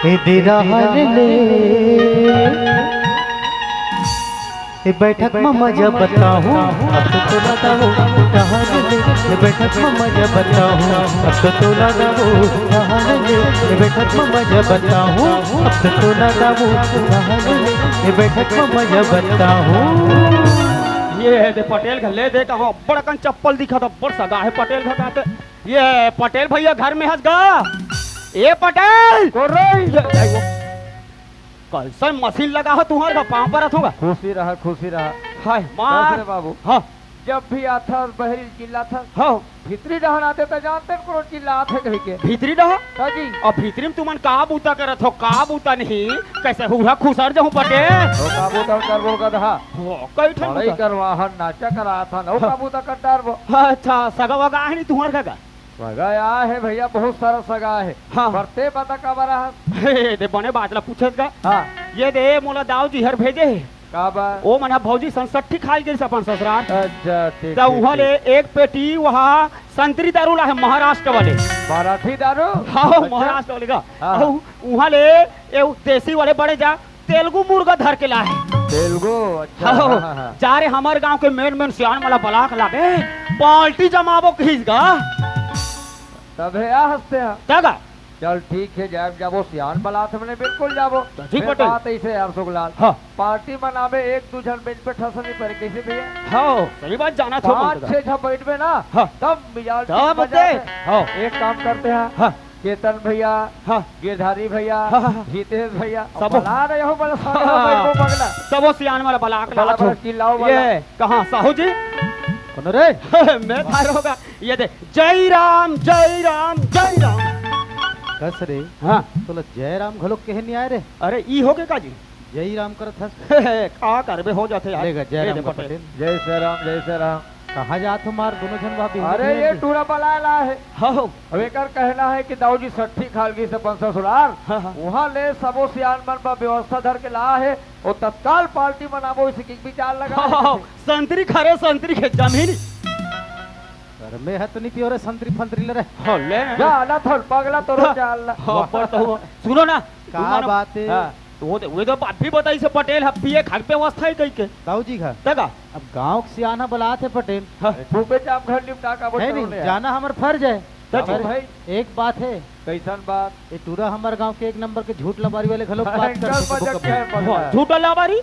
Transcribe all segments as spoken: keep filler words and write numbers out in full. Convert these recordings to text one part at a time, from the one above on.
ए दे राहन ले, ए बैठक म मजा बताहूँ, अब तो तोला दाऊ राहन ले। ए बैठक म मजा बताहूँ, अब तो तोला दाऊ राहन ले। ए बैठक म मजा बताहूँ, अब तो तोला दाऊ राहन ले। ए बैठक म मजा बताहूँ। ये दे पटेल घर ले दे, कहाँ अब्बड़ अकन चप्पल दिखत, अब्बड़ सगा हे पटेल घर काते। ये पटेल भैया घर में हस गा? ए पटेल! कोन रे? ये, ये वो, कइसन मशीन लगा हो तुँहर गा, पाँव परत हों गा। खुशी रहा, खुशी रहा। हाय, मार। बस रे बाबू। हाँ। जब भी आथस, बहरी चिल्लाथस। हाँ। भीतरी डहन आते त जानते न कोनो चिल्लात हे कहिके। भीतरी डहन? हाँ जी। अब भीतरी म तुमन का बूता करत हो, का बूता नहीं, कइसे हुरहा खुसर जाहूँ पटेल। हो का बूता करबो गधा। हो, कई ठन पढ़ाई बूता। करवाहन, नाचा कराथन, हो का बूता कर डारबो। अच्छा, सगा वगा हे नहीं तुँहर घर गा? सगा आय हे भैया, बहुत सारा सगा हे। हाँ। पर तें बता काबर आहस? हे, दे बने बात ला पूछत गा। हाँ। ये दे मोला दाऊ जी हर भेजे हे। काबर? ओ मन ह भौजी संग सट्ठी खाय गिस अपन ससुरार। अच्छा, ठीक, त ठीक, उहाँ ले ठीक। एक पेटी उहाँ संतरी दारू लाहे महाराष्ट्र वाले। मराठी दारू? हाँ, अच्छा। महाराष्ट्र वाले का। हाँ। अउ उहाँ ले ए देसी वाले बड़े जा तेलुगु मुर्गा धर के लाहे। तेलुगु, अच्छा, हाँ, हाँ, हाँ, हाँ। जा रे हमर गाँव के मेन मेन सियान वाला बलाक लाबे, पार्टी जमाबो कहिस गा। तभे आ हँसते हैं। का गा? चल ठीक हे, जाब जाबो सियान बलात हे, मने बिल्कुल जाबो। तो ठीक फेर बटे। बात अइसे यार सुखलाल। हाँ। पार्टी मनाबे एक दू झन बेंच पे ठसनी परे, कइसे भैया? हाँ, सही बात जाना था पाँच छह झन बइठबे ना, हाँ। तब मिजाज तब ठीक बन बटे। जाथे। हाँ। एक काम करते हैं। हाँ। केतन भैया, हाँ। गिरधारी भैया, हाँ, हाँ, हाँ। जितेश भैया, सबो। बला रहे हो, बड़ा सारा हाँ। भाई को पगला। सबो सियान वाला बला के बला, लात हो। बला, चिल्लाओ बला। ये कहाँ साहू जी? कोन रे? मैं थारो का ये दे, जय राम, जय राम, जय राम। कस रे? हाँ। तोला जय राम घलोक कहे नहीं आय रे? अरे, ई हो के का जी? जय राम करत हस। का करबे, हो जाथे यार। ले गा, जय ए राम दे का पटेल। पटेल। जय श्री राम, जय श्री राम। कहाँ जात हो मार दोनों झन वहाँ बिहने अरे, बिहने ये जी। टूरा बलाय ला हे। हाँ, हो। अब एकर कहना हे कि दाऊ जी सट्ठी खाल गिस अपन ससुरार। हाँ, हाँ। उहाँ ले सबो सियान मन बर व्यवस्था धर के ला हे। अउ तत्काल पार्टी मनाबो, इसे किक विचार लगा हाँ, हाँ, हाँ। संतरी खा रे, संतरी के जमीन। अरे, मैं ह तो नहीं पियो रे संतरी फंतरी ले रे। हाँ, ले। जा, आला थोल पगला तोरो हाँ। चाल ला। हाँ, वाह। पर तो हुआ। सुनो ना, का तुम मानो बात हे? हाँ। तो वो तो, वो तो बात भी बताइस हे पटेल, ह पिए खाए के व्यवस्था हे कहिके। दाऊ जी घर। तका? अब गाँव के सियान ह बलात हे पटेल। हाँ। फूफे चाप घर निपटा का बोल नहीं, करो नहीं, ने यार। जाना हमर फर्ज हे। सच पर भाई। एक बात हे। कइसन बात? ये टूरा हमर गाँव के एक नंबर के झूठ लबारी वाले घलोक बात कर एकदम सकत हो मजाक कभी। है, पगला। हाँ, झूठ लबारी?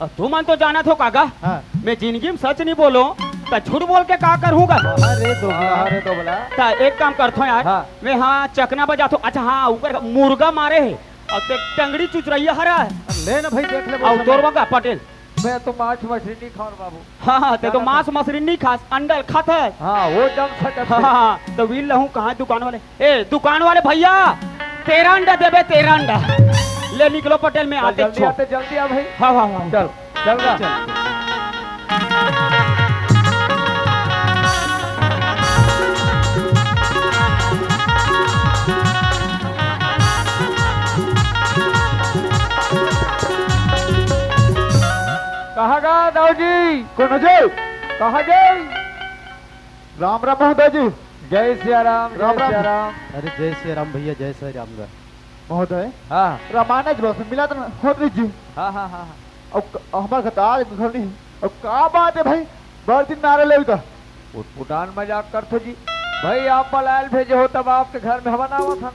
अब तुमन तो जानत हो काका, हाँ। मैं जिंदगी म सच नहीं बोलों, त झूठ बोल के का करहूँ गा? अरे दोगला, अरे दोगला। त एक काम करथों यार, हाँ। मैं हाँ चकना बजाथों, अच्छा हाँ, ऊपर मुर्गा मारे हे, अउ ते टंगड़ी चुचरइया हरा हे। ले ना भाई, देख ले अउ बोल तोर बगा पटेल। मैं तो मांस मछली नहीं खाऊं बाबू। हाँ, हाँ, ते तो ना, ना, मांस मछली नहीं खास, अंडा खात हे। हाँ, वो जम सकत हाँ, हे। हाँ, हाँ, तो वीर लहू कहाँ दुकान वाले? ए, दुकान वाले भैया, तेरा अंडा देबे, तेरा अंडा। ले निकलो पटेल, मैं चल, आते जल्दी छो। आते, जल्दी आ भाई। हाँ, हाँ, हाँ। चल, चल ना। चल। कहाँ गा दाऊ जी? कोन जी? कहाँ जी? राम राम महोदय जी। जय सिया राम, जय राम राम। सिया राम। अरे जय सिया राम भैया, जय सिया राम गा। महोदय, हाँ। रामायण बस मिला तो होत रही जी। हाँ, हाँ, हाँ, हाँ। अब क-, हमारे घर तो आज घर नहीं। अब का बात है भाई? बड़ दिन नारे ले उधर। उटपुटान मजाक करथो जी। भाई आप बलायल भेजे हो तब आपके घर में हवन आवत हन।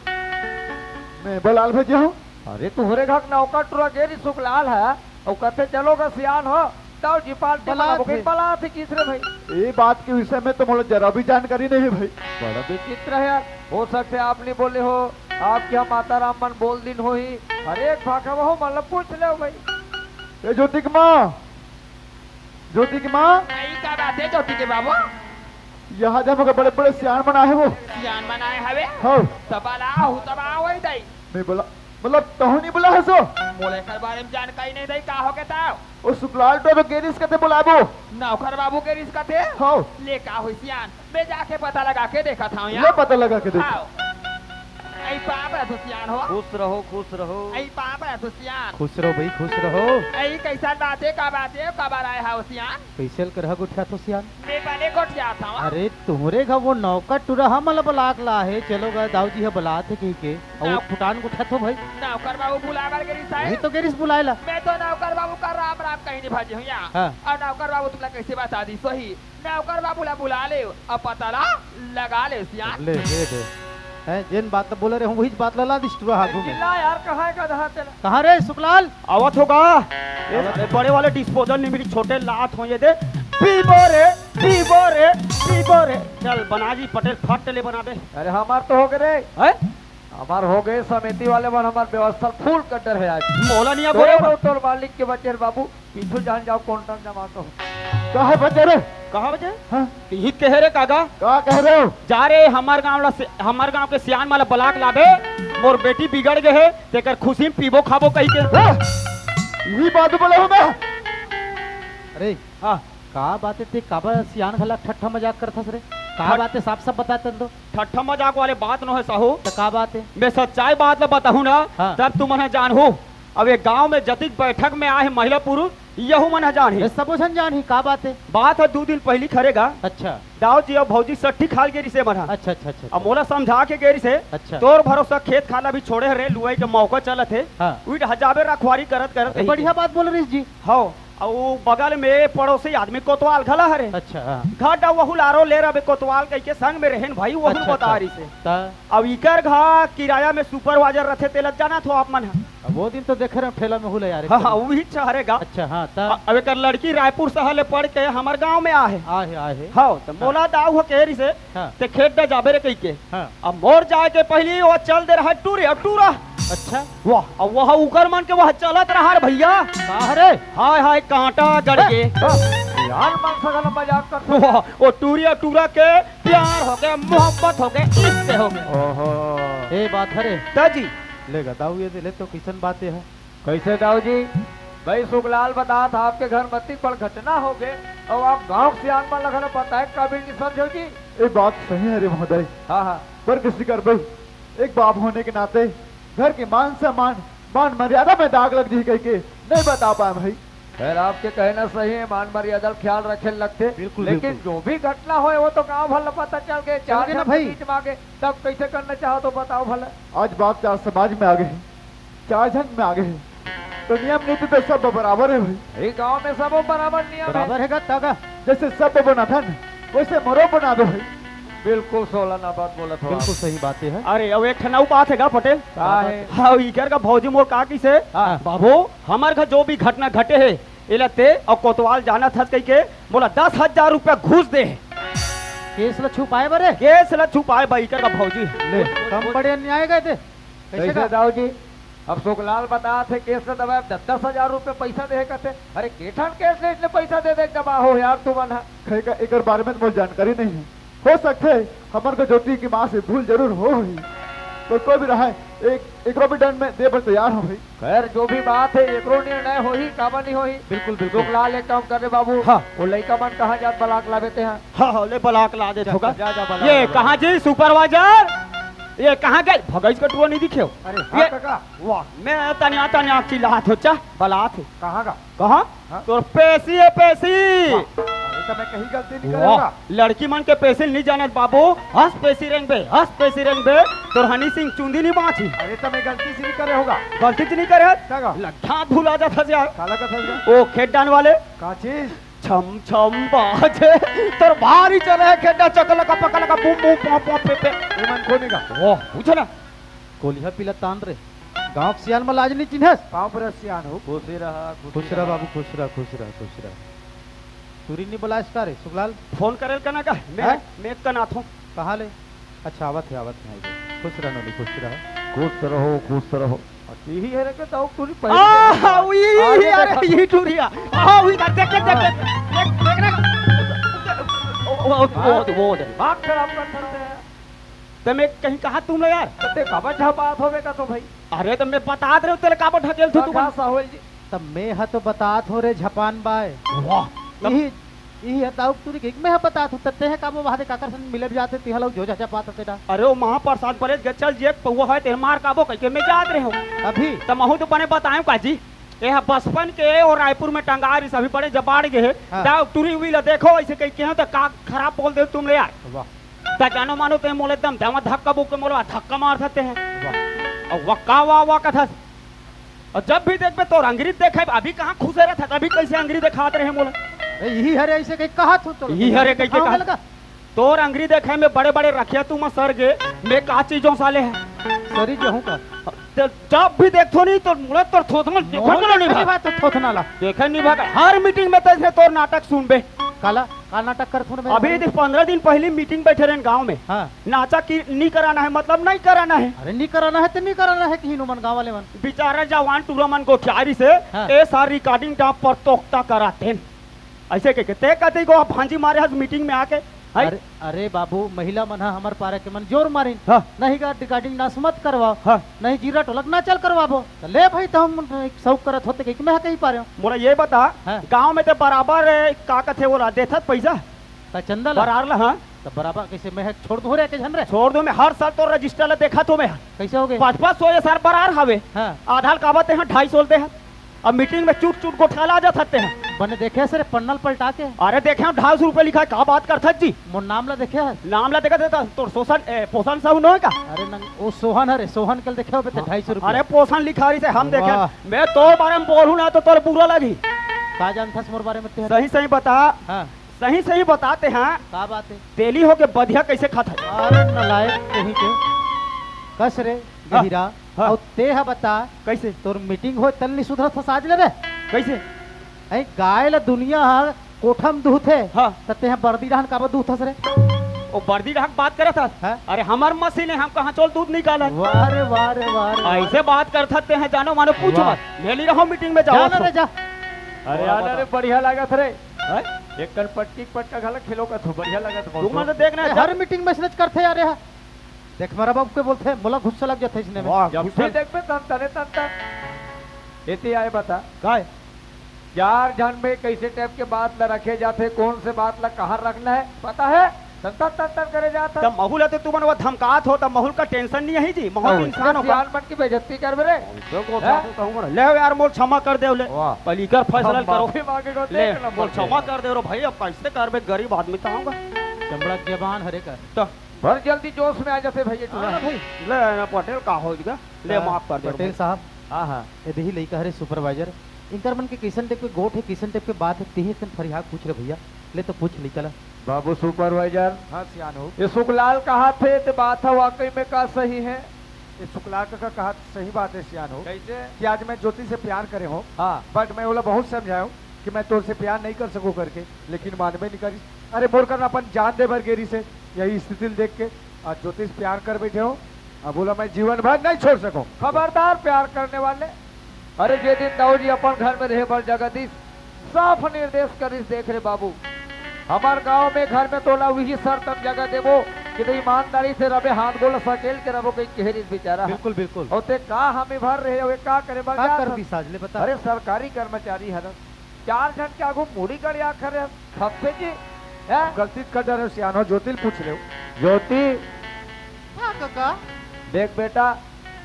मैं बलायल भेजे हूँ? अरे तुहरे घर के नौकर टुरा गेरी सुखलाल है। अउ कथे, "चलो गा सियान हो, दाऊ जी पार्टी बलात मनाबो।" हे। बलात हे किस रे भाई? ए बात के विषय में तो मोला जरा भी जानकारी नहीं हे भाई। बड़ा विचित्र हे यार। हो सकथे आप नहीं बोले हो, आपके यहाँ माता राम मन बोल दिन होही। हर एक भाखा वहू मन ला पूछ लेव भाई। ए ज्योति के माँ, ज्योति के माँ। आई का बात हे ज्योति के बाबू? यहाँ जब मगर बड़े-बड़े सियान मन आए हे वो। सियान मन आए हवे? हाँ। तब बलाहू, तब आवई दाई। नहीं बोला, मतलब तहूँ नहीं बोला हे सो? मोला एकर बारे में जानकारी नहीं दई, का होगे ताव? ओ सुखलाल टुरा गेरिस कथे बोलाबो। नौकर बाबू गेरिस कथे? हाँ। ले का होई सियान, मैं जाके पता लगा के देखत हूँ यार। ले पता लगा के देख। हाँ। आई पाँव परत हों सियान हो। खुश रहो, खुश रहो। अई पाँव परत हों सियान। खुश रहो भाई, खुश रहो। अई कइसन बात हे, का बात हे, काबर आए हव सियान? कइसे ल करहा गोठियाथो सियान? मैं बने गोठियाथंव। अरे तुंहरे घर वो नौकर टूरा हमन ला बलाके लाहे, चलो गा दाऊ जी ह बलात हे कहिके, अउ वो नौ- फुटान गोठियाथो भाई। नौकर बाबू बुलाए बर गे रिहिस हे। वही तो गे रिहिस बुलाए ला। मैं तो नौकर बाबू का राम राम कहिन भजे हों या। हाँ। अउ नौकर बाबू तुमला कइसे बता दिस होही? नौकर बाबू ला बुला लेव अउ पता ला लगा लेव सियान। ले, ले, ले। हैं, जेन बात बोले रहेंव, वहीच बात ला, ला दिस टूरा आगू में। चिल्ला यार, कहाँ हे गधा तेला? कहाँ रे सुकलाल? आवत हों गा। ये साले बड़े वाले disposal नहीं मिली, छोटे लात हों ये दे। पीबो रे, पीबो रे, पीबो रे। चल बना जी पटेल, फट ले बना दे। अरे हमार तो हो गे रे। हैं? हमार हो गे, समिति वाले मन हमार व्यवस्था full कर डरे हे आज। मोला नहीं तोर बोले। अउ तोर मालिक के बचे हे बाबू, पीछू जान जाव, कोंटा म जमा करो। का हे बचे रे? कहाँ बचे? हाँ। तिही कहे रे कागा। का कहे रे? जा रे, हमार गाँव ला से, हमार गाँव के सियान मन ला बलाके लाबे, मोर बेटी बिगड़ गे हे, तेकर खुशी म पीबो खाबो कहिके। हाँ। इही बात बोले हों मैं। अरे, हाँ। का बात हे, तें काबर सियान घला ठट्ठा मजाक करथस रे? का ठट- बात हे, साफ साफ बता तैं तो। ठट्ठा मजाक वाले बात नोहे साहू। त का बात हे? मैं सच्चाई बात ला बताहूँ ना, हाँ। तब तुमन ह जानहू। अब ये गांव में जतिक बैठक में आए हे महिला पुरुष, यहू मन ह जानही। ए, सबो झन जानही, का बात हे? बात ह दू दिन पहिली खरे गा। अच्छा। दाऊ जी अउ भौजी सट्ठी खाल गे रिहिसे मन ह। अच्छा, अच्छा, अच्छा, अब अच्छा। मोला समझा के गे रिहिसे, अच्छा। तोर भरोसा खेत खार ला भी छोड़े हरे, लुवई के मौका चलत हे। हाँ। उइट हजाबे रखवारी करत करत अरे, रही। बढ़िया बात बोले रिहिस जी। हव, अउ बगल में पड़ोसी आदमी कोतवाल घला हरे। अच्छा, हाँ। घर डा वहू लारो ले रबे कोतवाल कहिके संग में रहेन भाई, वहू अच्छा, बता अच्छा। रिहिसे। त? अब इकर घर किराया में supervisor रथे, तेला जानत हो आप मन ह। अब वो दिन तो देखे रहेंव ठेला में हुला यार, हाँ, एकदम। हाँ, उही च हरे गा। अच्छा, हाँ, त? अ-, अब एकर लड़की रायपुर शहर ले पढ़ के हमर गांव में आहे। आहे, आहे। हव, त हाँ। मोला दाऊ ह कहे रिहिसे, हाँ। तें खेत डा जाबे रे कहिके। हाँ। अब मोर जाए के पहिली वो चल दे रहा टूरी, अब टूरा। अच्छा। वाह, अब वह उकर मन के वह चलत रहा रे भइया। का हरे? हाय, हाय, कांटा गड़ गे। ए, यार, मन से गला मजाक करथो। वाह, वो टूरी अउ टूरा के प्यार हो गे, मोहब्बत हो गे, इश्क हो गे। ओहो। ए बात हरे। त जी। ले गा दाऊ ये दे, ले तो कइसन बात ये हे? कइसे दाऊ जी? भाई सुखलाल बतात हे आपके घर म अतिक बड़ घटना हो गे, अउ आप गांव के सियान मन ला घला बताए के काबिल नहीं समझो जी। ए बात सही हे रे महोदय। हाँ, हाँ। पर कइसे करबे, एक बाप होने के नाते घर के मान सम्मान, मान मर्यादा में दाग लग जाही कहिके नहीं बता पाए भाई। खैर, आपके कहना सही हे, मान मर्यादा ल ख्याल रखे ल लगथे। बिल्कुल, लेकिन बिल्कुल। जो भी घटना होय, वो तो गांव भर ल पता चल गे, चल चार गे ना झन के भाई। बीच में आ गे, तब कइसे करना चाहो तो बताओ भला। आज बात चार समाज में आ गे हे, चार झन में आ गे हे, तो नियम नीति तो सब बराबर हे भाई। ये गांव में सब बराबर नियम हे। बराबर हे गा, त गा। जइसे सब बनाथन, वइसे मोरो बना दो भाई। बिल्कुल सोला ना बात बोलत हो आप। बिल्कुल सही बात हे। अरे, अब एक ठन अउ बात हे गा पटेल। का हे? हाँ, इकर का भौजी मोर का कहिसे? हाँ। बाबू, हमर घर जो भी घटना घटे हे, एला तें अउ कोतवाल जानत हस कहिके मोला दस हजार रुपया घूस दे हे। केस ला छुपाए बर हे? केस ला छुपाए बर इकर का भौजी। ले, कम बड़े अन्याय हे गा ते। कइसे कइसे का? दाऊ जी? अब सुखलाल बतात हे, केस ला दबाए दस दस हजार रुपया पइसा दे हे कथे। अरे, के ठन केस ले इतने पइसा दे दे के दबाए हो यार तुमन ह? खैर का, एकर बारे में तो मोला जानकारी नहीं हे। हो सकथे, हमर को ज्योति के माँ से भूल जरूर हो होही। पर कोई भी रहे, एक, एकरो भी दंड में दे बर तैयार हो भाई। खैर, जो भी बात हे, एकरो निर्णय होही, काबर नहीं होही। बिल्कुल, बिल्कुल। सुखलाल, एक काम कर रे बाबू। हाँ। वो लइका मन कहाँ जात बलाके लाबे तें हा? हाँ, हाँ, ले बलाके ला देथों गा। जा, जा, बला, ये बला। कहाँ जी supervisor? ये कहाँ गे? भगईच कटुआ नहीं दिखे हो। अरे, हाँ, ये काका। वाह, मैं तनिया, तनिया चिल्लात हों, चा, बलात हे। कहाँ गा? कहाँ? हाँ? तोर पेशी हे, पेशी। वाह, अरे, त मैं कहीं गलती नहीं करे हों गा। लड़की मन के पेशी नहीं जानत बाबू, हंस पेशी रेंगबे, हंस पेशी रेंगबे, तोर हनी सिंह चुंदी नहीं बाँची। अरे, त मैं गलती से नहीं करे हों गा। गलती से नहीं करे हस? का गा? लग्गा भुला जात हस यार। काला कथस गा? ओ खेत डान वाले। का चीज? छम छम बाजे, तोर भारी चले हे खेत डान, चकलका पकलका, बूम बूम, पॉम पॉम, पे पे। ए मन कोने गा? ओह, पूछो ना। कोलिहा पीला तान रे। गांव के सियान म लाज नहीं चिन्हस? पाँव परत सियान हो। खुशी रहा, खुशी खुश रहा रहा। बाबू, खुश रहा, खुश रहा, खुश रहा। टूरी नहीं बलाइस का रे, सुखलाल? फोन करे ल कना का? मैं, हैं? मैं कनाथों। कहाँ ले? अच्छा, आवत हे, आवत हे, आवत हे। खुश रहा नोनी, खुश रहा। खुश रहो, खुश रहो। अ, यही हे रे के दाऊ टूरी पहले आ, देखा। हाँ, वही, अरे, अरे, देखा। यही टूरी हे। आ, वही इधर, देख, देख, देख, हाँ। देख, देख, देख रे। वो, वो, वो, वो, वो, वो। दिमाग खराब कर सकते हैं। त मैं कहीं कहा तुम लोग यार? त तें काबर झपात होबे का तो भाई? अरे त मैं बतात रहेंव, तेला काबर ढकेलथो तू? का साहुल जी? त मैं हा तो बतात हों रे झपान बाय। वाह, तब यही इही ह दाऊ टूरी के, मैं ह बतात हूँ, त तेह काबो वहादे काकर संग मिले जाते, तिहा लोग जो चाचा पात तेरा। अरे, वो महाप्रसाद बरेज गचल जे पौवा है, तेर मार काबो कहिके मैं जात रहे हूँ। अभी? त महू तो बने बताएं काजी, ये ह बचपन के और रायपुर में टंगा रही, सभी बड़े जबाड़ गए हैं। हाँ। दाऊ टूरी हुई ला देखो, ऐसे कहिके हैं, त का खराब बोल दे तुम ले यार। वाह। त जानो मानो ते मोले एकदम देवा धक्का बुक के मोला धक्का मार सकते हैं। वाह। और वक्का वाह वाह कथा। और जब भी देखबे तोर अंगरी देखे, अभी कहाँ खुश रहत है, अभी कैसे अंगरी दिखात रहे मोला। ए, यही हरे ऐसे कहीं कहा तू तो यही हरे कहीं कहा। लगा। तोर अंगरी देखे में बड़े बड़े रखिया तू मैं सर गे, मैं का चीजों साले है। सरी जहूं का। ते जब भी देखथो नहीं तो मोला तोर थोथना देखो मोहन ना नहीं देखा भाग। नहीं बात तो थोथना ला। देखे नहीं भाग। हर मीटिंग में तैसे तोर नाटक सुनबे। काला, का नाटक करथो ना मैं? अभी देख, पंद्रह दिन पहली मीटिंग बैठे रहन गांव में। हाँ। नाचा की नहीं कराना है, मतलब नहीं कराना है। अरे नहीं कराना है तो नहीं कराना है, कहीं नो मन गांव वाले मन। बेचारा जवान टूरा मन गोठियारी से हाँ। ए सार रिकॉर्डिंग टाप पर तोकता कराते हैं। ऐसे कह के ते कहते को आप भांजी मारे हस मीटिंग में आके। है? अरे, अरे बाबू, महिला मन ह हमर पारा के मन जोर मारिन। हाँ। नहीं गा रिकॉर्डिंग डांस मत करवाओ। हाँ। नहीं जीरा टोलक नाचल करवाबो। त ले भाई, त हम एक शौक करत होते कि मैं कहीं पारे हूँ। मोला ये बता, हाँ। गांव में ते बराबर, ए, का कथे वो ला देथत पैसा? का चंदा ला? बरार ला, हाँ। त बराबर कैसे मैं छोड़ दूँ रे के झन रे? छोड़ दो, मैं हर साल तो रजिस्टर ला देखा तो मैं। कैसे हो गए? पाँच पाँच सौ ये सार बरार हवे। हाँ। आधार काबा ते हाँ ढाई सौ दे हाँ। अब मीटिंग में चूट चूट गोठियाला जात हते हैं। बने देखे से रे पन्नल पलटा के। अरे देखे हम ढाई सौ रुपए लिखा है, का बात करथस जी? मोर नाम ला देखे है? नाम ला देखा देता, तोर शोषण, ए, पोषण साहू नो है का? अरे नंग, ओ सोहन हरे, सोहन के देखे होबे ते हाँ। ढाई सौ रुपया। अरे पोषण लिखा रही से हम देखे, वाह। मैं तोर बारे में बोलूं ना तो तोर बुरा लगी। का जानथस मोर बारे में ते? सही सही बता। हाँ। सही सही बताते हैं। का बात है? तेली होके बधिया कैसे खाता है? अरे नालायक कहीं के। कस रे, हाँ। गहिरा। हाँ। अउ ते ह बता, कैसे? तोर मीटिंग होय तल्ली सुधरत हस आज ले रे? कैसे? ऐ गाय ल दुनिया ह कोठा म दूहथे, हाँ। त ते ह बरदी डहन काबर दूहथस रे? ओ बरदी डहक बात करत हस? हाँ। अरे हमर मशीन है, हम कहाँ चोल दूध निकालन? वाह रे, वाह रे, वाह रे, वाह रे। ऐसे बात करत हस ते ह, जानो मानो पूछ वाह। मत। ले ली रहो मीटिंग में जाओ जाना तो। रे, जा। अरे वाह, यार, वाह। अरे बढ़िया लागत रे। हैं? एक कन पटकी पटका घला खेलो का थो, बढ़िया लागत तुम मन तो देखना है, हर मीटिंग में सच करथे यार, ये। देख, मेरा बाप के बोलथे, मोला गुस्सा लग जाथे इसने में। वाह, जब गुस्सा। फिर देखबे तन तने तन तन। एती आए बता। काय? चार झन में कैसे टाइप के बात ला रखे जाथे, कौन से बात ला कहाँ रखना है, पता है? तन तन तन तन करे जात है। तब महू ला तो तुमन वो धमकात हो, तब महू का टेंशन नहीं है जी, महू तो इंसान हो का। सियान मन की बेइज्जती करबे रे। तो को हैं? साथ तो हूँ ना। ले यार, मोर क्षमा कर दे ले। वाह। पलीकर फैसला हम करो। माफी मांगे को ले, देख ना मोर बोलते क्षमा हैं। कर दे रो भाई, अब कैसे करबे, गरीब आदमी तो हूँ। चमड़ा के जबान हरे कर। तो भर जल्दी जोश में आ जाते भैया टूरा। हाँ भाई, ले ना पटेल का हो गया, ले हाँ, माफ कर दे रो पटेल भाई। साहब। हाँ, हाँ। ये देही लइका हरे सुपरवाइजर, इनकर मन के किसन टाइप के गोठ है, किसन टाइप के बात है, तेही कन फरियाद पूछ रे भैया, ले तो पूछ लइका ला। बाबू सुपरवाइजर। हाँ, सियान हो। ये सुखलाल कहा थे, ते बात है वाकई में का सही है? ये सुखलाल का, का कहा सही बात है, सियान हो। कैसे? कि आज मैं ज्योति से प्यार करे हूँ, हाँ। But मैं ओला बहुत समझाया हूँ कि मैं तोर से प्यार नहीं कर सकूँ करके, लेकिन मानबे नहीं करी। अरे मोर करना अपन जान दे बर गेरी से, यही स्थिति देख के आज ज्योति से प्यार कर बैठे हो। अब बोला मैं जीवन भर नहीं छोड़ सकूँ। खबरदार प्यार करने वाले, अरे जे दिन दाऊ जी अपन घर में रहे बर जगह दिस, साफ निर्देश करिस, देख रे बाबू, हमर गांव में घर में तोला उही शर्त म जगह देबो कि तैं ईमानदारी से रबे, हाथ गोड़ सकेल के रबो, कहीं कहे रिस बेचारा। बिल्कुल, बिल्कुल। अउ ते का हामी भर रहे, अउ का करे बर का जात कर हस? दिस आज ले बता। अरे सरकारी कर्मचारी हरस, चार झन के आगू मुड़ी गड़िया खड़े हस, खप्पे जी, हैं? गलती कर डरे हो सियान हो, ज्योति ल पूछ रहे हो। ज्योति। हाँ काका। देख बेटा,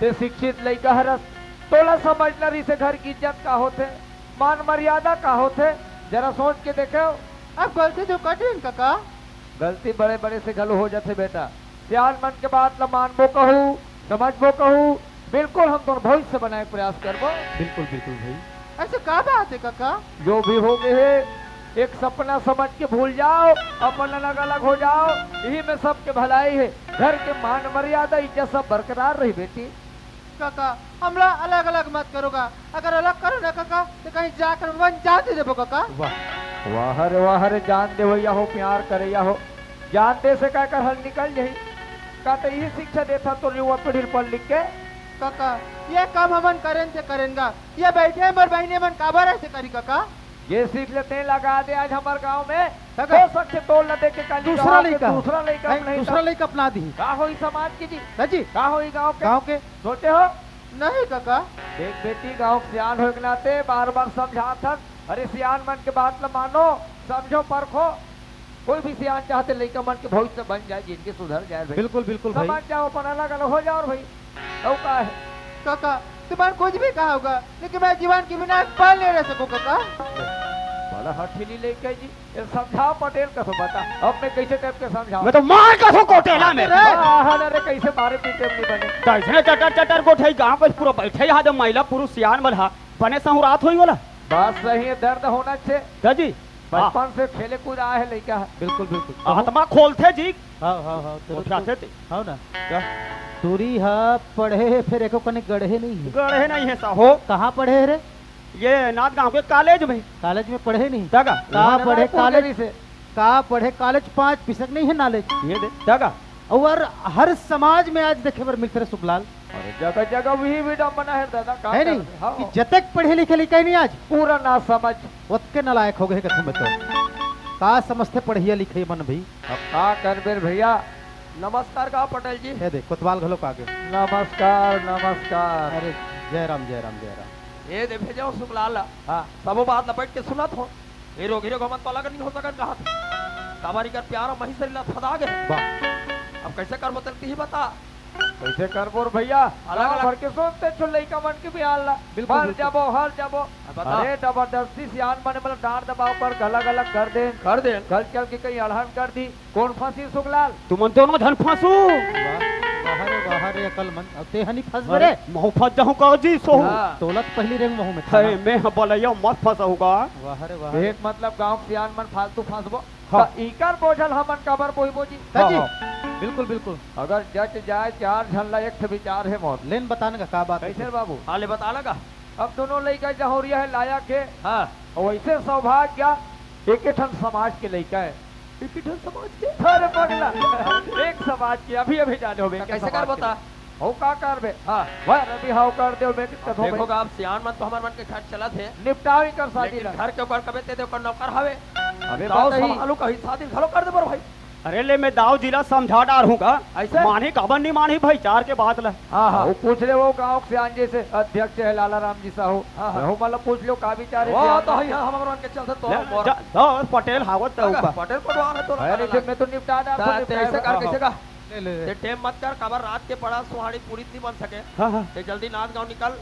ते शिक्षित लइका हरस, तोला समझना रहिसे घर की इज्जत का होथे, मान मर्यादा का होथे, जरा सोच के देखे हो। अब गलती तो कठिन काका। गलती बड़े बड़े से घलो हो जाथे बेटा। सियान मन के बात ला मानबो कहू, समझबो कहू, बिल्कुल हम तोर भविष्य बनाए के प्रयास करबो। बिल्कुल, बिल्कुल भाई। ऐसे का बात है काका? जो भी हो गए है, एक सपना समझ के भूल जाओ, अपन अलग अलग हो जाओ, यही में सबके भलाई है। घर के मान मर्यादा इज्जत सब बरकरार रही बेटी। काका, हमला अलग-अलग मत करो गा। अगर अलग करो ना काका, तो कहीं जाकर मन जान दे देबो काका। वाह। वाह रे, वाह रे, जान देवैया हो, प्यार करैया हो। जान दे से का कर हल निकल जाही। का तो यही शिक्षा देथा तो युवा पीढ़ी ल पढ़ लिख के? काका, ये काम हमन करेन ते करेन गा। ये बैठे हमर बहिनी मन काबर ऐसे करी काका? ये सीख ले तें लगा दे आज हमर गांव में। काका, हो सकथे तोर ला देख के काली दूसरा गांव के लइका। दूसरा लइका नहीं, अपना ही दूसरा तब। लइका अपना दी। का होई समाज के जी? हाँ जी। का होई गांव के? गांव के। सोचे हो? नहीं काका। देख बेटी, गांव के सियान होए के नाते बार-बार समझात हन। अरे सियान मन के बात ला मानो, समझो परखो, कोई भी सियान चाहते लइका मन के भविष्य बन जाए, जिंदगी सुधर जाए भाई। बिल्कुल, बिल्कुल भाई। समझ जाओ, अपन अलग अलग हो जाओ भाई। तो का है? काका, तुमन कुछ भी कहा होगा, लेकिन मैं जीवन के बिना एक पल नहीं रह सकूं काका। बड़ा हठीली लइका जी, ये समझाओ पटेल का तो बता, अब मैं कैसे टाइप के समझाओ? मैं तो मार का सो कोटेला में। अरे! आहा, अरे कैसे मारे पीटे में नहीं बने। तो ऐसे चटर चटर गोठई गांव के पूरा बैठे यहाँ जब महिला पुरुष सियान मन हा बने सहुरात होई वाला। बात सही है, दर्द होना चाहिए। का जी? बचपन से खेले कूद आए है लइका। बिल्कुल, बिल्कुल। आत्मा खोलथे जी। हाँ, हाँ, हाँ, तो, गोठियाथे ते। हाँ ना। का? टूरी हा पढ़े हे, फिर एको कने गढ़े नहीं है। गढ़े नहीं है साहो। कहाँ पढ़े है रे? ये नांदगांव के कॉलेज में। कॉलेज में पढ़े नहीं? तगा। कहाँ पढ़े कॉलेज? से? कहाँ पढ़े कॉलेज? पाँच पिसक नहीं है नॉलेज। ये दे, तगा। और हर समाज में आज देखे बर मिलते रहे सुखलाल। अरे जगह जगह वही विडम्बना है दादा, का है नहीं करबे? हाँ। कि जतेक पढ़े लिखे लइका नहीं आज पूरा ना समझ। ओतके नालायक हो गए कथम तो। का समझते पढ़िया लिखे मन भी? अब का करबे रे भैया। नमस्कार का पटेल जी। ये देख, कोतवाल घलो का आगे। नमस्कार, नमस्कार। अरे जय राम, जय राम, जय राम। ये दे भेजो सुखलाल। हाँ। सबो बात ल बैठ के सुनत हो। ये रोगी रोग मन तो अलग नहीं हो सकत कहा था। काबर इकर प्यारा मही शरीर ला फदा गए। वाह। अब कैसे करबो तेल ही बता। कैसे करबो रे भैया? अलग गाँव अलग भर के सुनते छु लइका मन के बिहान ला। बिल्कुल, मर बिल्कुल। जाबो, हर जाबो। अब बता। अरे जबरदस्ती सियान मन मतलब डांट दबाव कर अलग अलग कर दे। कर दे। गल चल के कहीं अड़हन कर दी। कौन फंसी सुखलाल? तुमन दोनों झन फंसू। वाह, वाह रे, वाह रे अकलमंद। अब ते हनी फंस अरे, रे। महू फंस जाहूं का जी सोहू। हाँ। तोला तो पहली रेंग महू में था है, ना। मैं ह बलैया मत फंसहूं का। वाह रे, वाह रे। एक मतलब गांव के सियान मन फालतू फंसबो। हाँ। त इकर बोझल हमन काबर बोइबो जी? का जी? हाँ, हाँ। बिल्कुल, बिल्कुल। अगर जच जाए चार झन ला एक ठे विचार है मोर। लेन बतान का, का बात है? कैसे रे बाबू? हाँ, ले बता लगा। अब दोनों लइका जहौरिया है लायक है। हाँ। और वैसे सौभाग्य एक ही ठन समाज के लइका है। एक ही ठन समाज के? अरे पगला, एक समाज के, अभी, अभी जाने हो, तो एक कैसे कर समाज के बता? लइका। हो का करबे? हाँ। वह रवि हाव कर दे, मैं कितना अब देखो भाई। का, अब सियान मन तो हमर मन के घर चलत है। निपटावे कर शादी लेकिन ला। घर के ऊपर कबे ते दे ओकर नौकर हवे। अबे दाव बताही। संभालू कही शादी घलो कर दे बर भाई। अरे ले, मैं दाऊ जी ला समझा डारहूं का। ऐसे? मानही काबर नहीं मानही भाई, चार के बात ला। हाँ, हाँ। वो पूछ ले, वो गांव के सियान जी से अध्यक्ष है लाला राम जी साहू। हाँ, हाँ। वो मतलब पूछ लो का विचार है वो सियान तो जी है, से। हमर मन के चलते तो ले, मोर। जा, जा, पटेल हावत है ऊपर। पटेल पटवार है तो अरे, लगा। मैं तो निपटा डार, ता-, तो निपटा ते ऐसे डार। कर, हाँ, कैसे हाँ। का? ले, ले, ले। ते टेम मत कर, काबर रात के पड़ा सुहाड़ी पूरी नहीं बन सके। हाँ, हाँ। ते जल्दी नांदगांव निकल,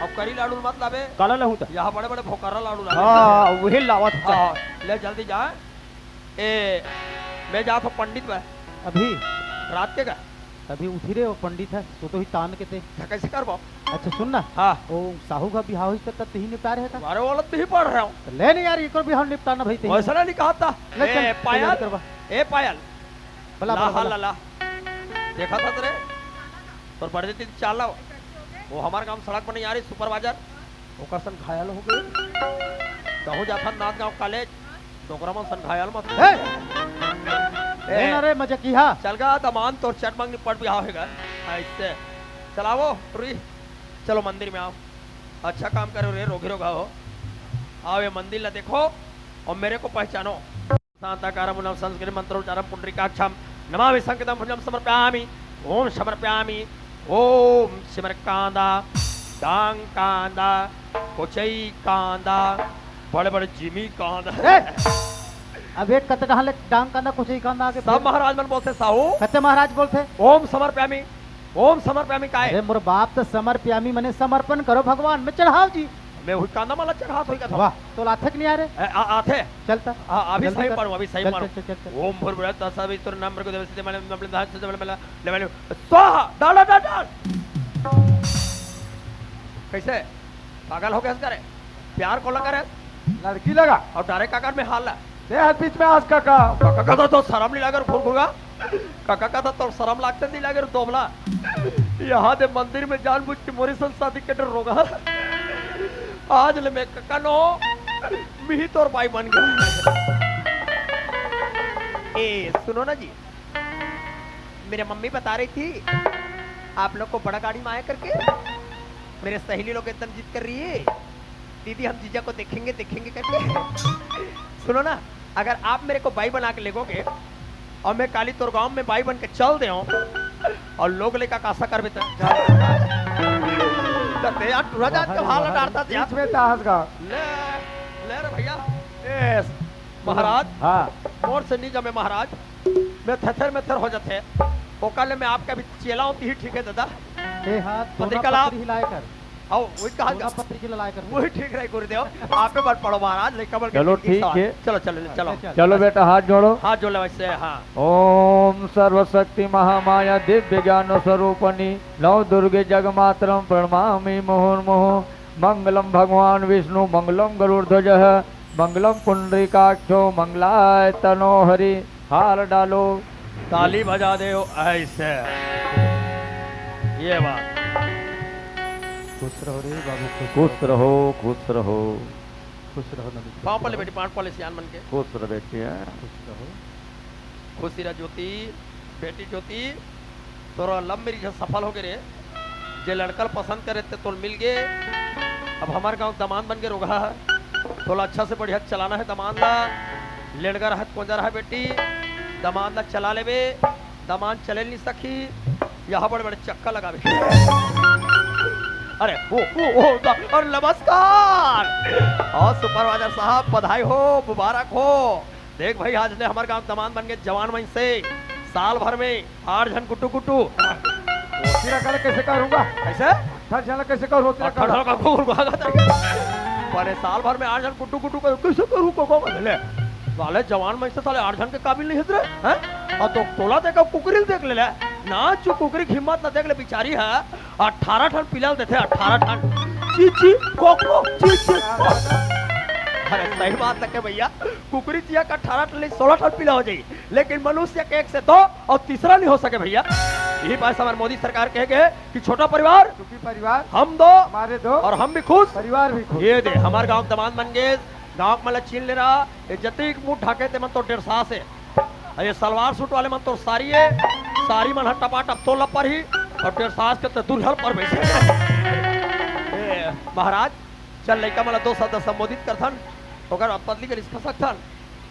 अब करी लाडू मत लाबे। काला लाहूं त? यहाँ बड़े बड़े भोकारा लाडू लाबे। हाँ, वही लावत हाँ, ले जल्दी जा। ए, मैं जात हूँ पंडित बा। अभी? रात के का? अभी उठी रे, वो पंडित है, सो तो ही तान के ते। त कैसे करबो? अच्छा सुन ना। हाँ। वो साहू का बिहाव ही तब तही निपटा रहे था। अरे वो अलग ही पड़ रहा हूँ। तो ले नहीं यार, एक और बिहाव निपटाना भाई ते। वैसा नहीं कहा था। ले चल, ए, पायल। तैयारी करवा। ए, पायल। बला, बला, लाहा बला। लाला। देखा था तेरे? तोर बड़े दिन चाल रहा हो। वो हमारे काम सड़क पर नहीं आ रही, सुपरवाइजर। ओकर सन घायल हो गए। कहूँ जाथन नांदगांव कॉलेज, डोकरा मन सन घायल मत हो। ए! ए! ए, ना रे, मजाकिया। चल गा, दमान तोर चट मंगनी पट बिहाव हेगा। ऐसे। चलावो, रुई। चलो मंदिर में आओ। अच्छा काम करो रे, रोगी रोगा हो। आओ ये मंदिर ला देखो और मेरे को पहचानो। शांताकारं उन्नं संस्कृतिं मंत्रोच्चारं पुंडरीकाक्षं नमामि संकेतं भुजं समर्पयामि। ओम समर्पयामि। ओम सिमर कांदा, डांग कांदा, कोचई कांदा, बड़े बड़े जिमी कांदा। ए! अब एक कत कहाँ ले डांग कांदा, कोचई कांदा आगे सब फिर? महाराज मन बोलथे साहू। कते महाराज बोलथे? ओम समर्पयामि। ओम समर्पयामि काय? अरे मोर बाप तो समर्पयामि मने समर्पण करो भगवान में चढ़ाओ जी। मैं हुई कांदा माला चढ़ात होई का था? वाह, तो लाथे कि नहीं आ रे? ए, आ, आथे। चलता। आ, अभी जल्दी सही कर। पढ़ो, अभी सही चल, पढ़ो। चल, चल, चल, चल। ओम भूर्भुवः तत्सवितुर्वरेण्यं भर्गो देवस्य धीमहि तन्नो प्रचोदयात्। ले, ले, ले। स्वाहा, डाला, डाल, डाल। कैसे? पागल हो गया इसका रे? प्यार को लगा रे? लड़की लगा। और डायरेक्ट काकर में हाल ला। ते हर बीच में आज काका। काका का तो, तो शर्म नहीं लगा, घुर घुरा। काका का तो, तो शर्म लागते नहीं लगे, दोबला। यहाँ दे मंदिर में जानबूझ के मोरी संग शादी के डर रोगा। आज ले मैं काका नो, मिही तोर बाई बन गया। ए, सुनो ना जी, मेरे मम्मी बता रही थी, आप लोग को बड़ा गाड़ी में आया करके। मेरे सहेली लोग एकदम जिद कर रही है, "दीदी, हम जीजा को देखेंगे, देखेंगे" करके। सुनो ना, अगर आप मेरे को बाई बना के लेगोगे और मैं काली तोर गांव में बाई बन के चल दे हूँ और लोग लेकर कासा कर बेटा। तो यार, टूरा जात के वाह रे, हाल वाह रे। डालता था यार। बीच में ताहस का। ले, ले रे भैया। ए, महाराज, हाँ। मोर से नहीं जमे महाराज, मैं थेथर मेथर हो जाथे। ओकर ले मैं आपका भी चेला होती ही ठीक है दादा। ए हाँ, दोनों पत्री कला। पत्री हिलाए कर। आओ, वही कहा दोनों पत्री के ललाए कर। वही ठीक रहे गुरुदेव। आप पे मत पड़ो महाराज, लेकर बल के चलो, ठीक है। सवाल। चलो, चलो, चलो। चल, चल। चलो बेटा, हाथ जोड़ो। हाथ जोड़ो वैसे, हाँ। ओम सर्वशक्ति महामाया दिव्य ज्ञान स्वरूपणी नव दुर्गे जगमात्रम प्रणमामि मुहुर्मुहु। मंगलम भगवान विष्णु मंगलम गरुड़ ध्वज मंगलम पुंडरीकाक्षो मंगलाय तनो हरि। हार डालो। ताली बजा दे ऐसे। ये बात। खुश रहो रे बाबू, खुश खुश रहो। रहो, खुश रहो। खुश रहो नमित। पाँव पले बेटी, पाँव पले सियान मन के। खुश रह बेटी, हैं? खुश रहो। खुशी रह ज्योति, बेटी ज्योति, तोरा लव मैरिज ह सफल हो गे रे। जे लड़का ल पसंद करे ते तोल मिल गे। अब हमार गांव दमांद बन के रोगहा है, तोला अच्छा से बढ़िया चलाना है दमांद ला। लेड़गा रहा कोंजा रहा बेटी, दमांद ला चला लेबे। दमांद चले नहीं सकी, यहाँ बड़े बड़े चक्का लगावे। अरे ओ ओ ओ द-, अरे नमस्कार। और सुपरवाइजर साहब बधाई हो, मुबारक हो। देख भाई, आज ले हमार गांव दमांद बन के जवान मन से साल भर में आठ झन गुट्टू गुट्टू। ओती रखा ले कैसे करूंगा? कैसे? अठारह झन ला कैसे करूं ओती रखा अठारह ला? का कौन भागा था? बड़े साल भर में आठ झन गुट्टू गुट्टू कर कैसे करूं को को ले। साले जवान मन से साले आठ झन के काबिल नहीं हत रे, हैं? और तो तोला देखा कुकरी ल देख ले ले। ना चू कुकरी की हिम्मत ना देख ले बेचारी है। अठारह ठन पिला ल देथे, अठारह ठन। ची ची को को ची ची को। अरे सही बात है के भैया, कुकरी चिया का अठारह ठन ले सोलह ठन पिला हो जाई, लेकिन मनुष्य के एक से दो और तीसरा नहीं हो सके भैया। यही बात हमारे मोदी सरकार कह गए कि छोटा परिवार, सुखी परिवार, हम दो, हमारे दो, और हम भी खुश। परिवार भी खुश। ये दे हमारे गांव दमांद बन गए, गांव में चिन्ह ले रहा, ये जतिक मुंह ढाके ते मन तो डेढ़ सास है। अरे सलवार सूट वाले मन तो सारी है, सारी मन ह टपाटप तोला पर ही, और डेढ़ सास के तो दुल्हन पर बैठे। ए, महाराज, चल लइका मन ला दो शब्द संबोधित करथन, ओकर बाद पतली के रिश्ता सकथन।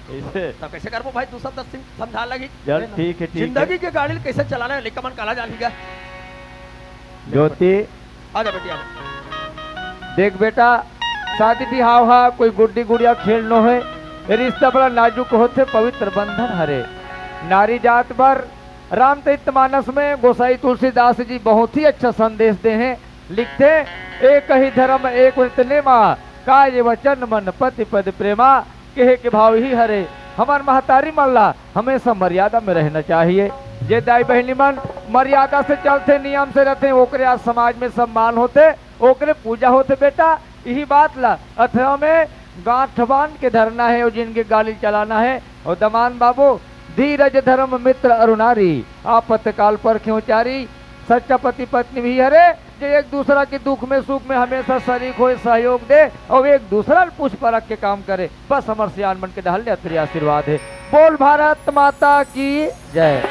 कैसे? तब कैसे करबो भाई, दो शब्द सिम-, समझा लगी। चल, ठीक है, ठीक है। जिंदगी के गाड़ी ल कैसे चलाना है, लइका मन काला जान ही गया। ज्योति। आ जा बेटी, आ जा। देख बेटा, शादी बिहाव हा कोई गुड्डी गुड़िया खेल नो है। रिश्ता बड़ा नाजुक होथे, पवित्र बंधन हरे। नारी जात बर रामचरित मानस में गोसाई तुलसीदास जी बहुत ही अच्छा संदेश दे हैं। लिखते, एक ही धर्म एक व्रत नेमा, काय वचन मन पति पद प्रेमा। कहे के भाव ही हरे, हमर महतारी मन ला हमेशा मर्यादा में रहना चाहिए। जे दाई बहिनी मन मर्यादा से चलथे, नियम से रहथे, ओकरे आज समाज में सम्मान होथे, ओकरे पूजा होथे बेटा। यही बात ला अथवा में गांठ बांध के धरना है, और जिनके गाड़ी चलाना है। और दमान बाबू, धीरज धर्म मित्र अरु नारी, आपत्काल परखें उचारी। सच्चा पति पत्नी भी हरे, जे एक दूसरा के दुख में सुख में हमेशा शरीक होए, सहयोग दे और एक दूसरा ल पूछ परख के काम करे। बस हमर सियान मन के डहल ले अतरी आशीर्वाद है। बोल भारत माता की जय।